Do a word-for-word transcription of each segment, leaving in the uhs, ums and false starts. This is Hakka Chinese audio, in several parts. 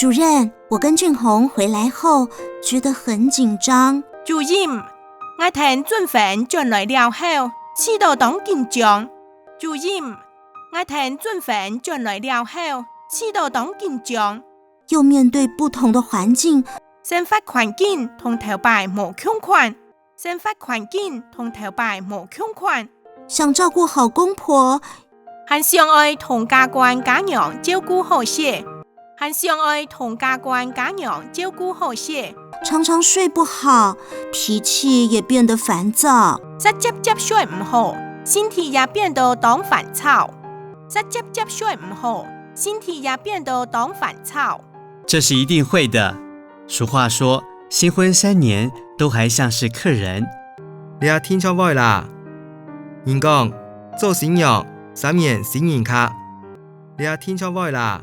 主任，我跟俊宏回来后觉得很紧张。主任，𠊎同俊宏轉來了後，試著當緊張。主任，𠊎同俊宏轉來了後，試著當緊張。又面对不同的环境，生活環境同頭擺無共款。 生活環境同頭擺無共款。想照顾好公婆，還想愛同家官家娘照顧好勢，還想愛同家官家娘照顧好勢。常常睡不好，脾气也变得烦躁。煞輒輒睡毋好，性體也變到當煩躁。煞輒輒睡毋好，性體也變到當煩躁。 这是一定会的。俗话说，新婚三年都还像是客人。這定著會啦。人講，做新娘，三年新人客。這定著會啦。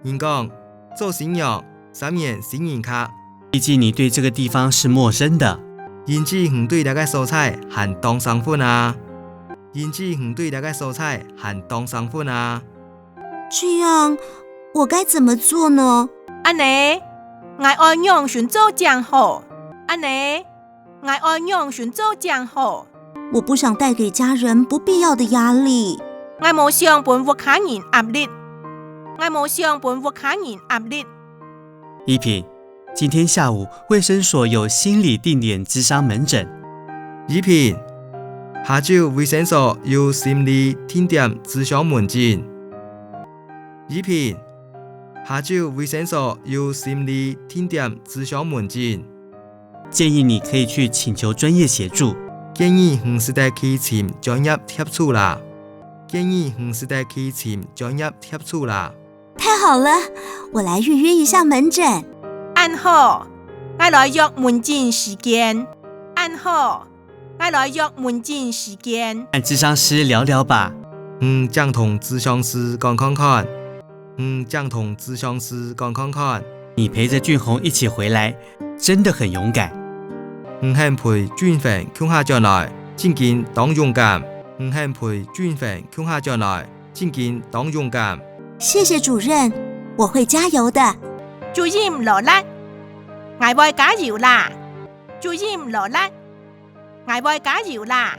人講，做新娘，三年新人客。毕竟你对这个地方是陌生的。因為你對這个所在還當生份啊。因為你對這个所在還當生份啊。 这样，我该怎么做呢？恁呢，𠊎愛仰般做正好？恁呢，𠊎愛仰般做正好？我不想带给家人不必要的压力。 𠊎無想分屋下人壓力。𠊎無想分屋下人壓力。怡萍，今天下午卫生所有心理定点諮商门诊。怡萍，下晝衛生所有心理定点諮商门诊。怡萍，下晝衛生所有心理定点諮商门诊。建议你可以去请求专业协助。建议你使得去尋專業協助啦。建议你使得去尋專業協助啦。 太好了，我来预约一下门诊。恁好，𠊎來約門診時間。恁好，𠊎來約門診時間。和諮商师聊聊吧。你正同諮商師講看看。你正同諮商師講看看。你陪着俊宏一起回来，真的很勇敢。你肯陪俊宏共下轉來，正經當勇敢。你肯陪俊宏共下轉來， 正經當勇敢。谢谢主任，我会加油的。主任勞力，𠊎會加油啦。主任勞力，𠊎會加油啦。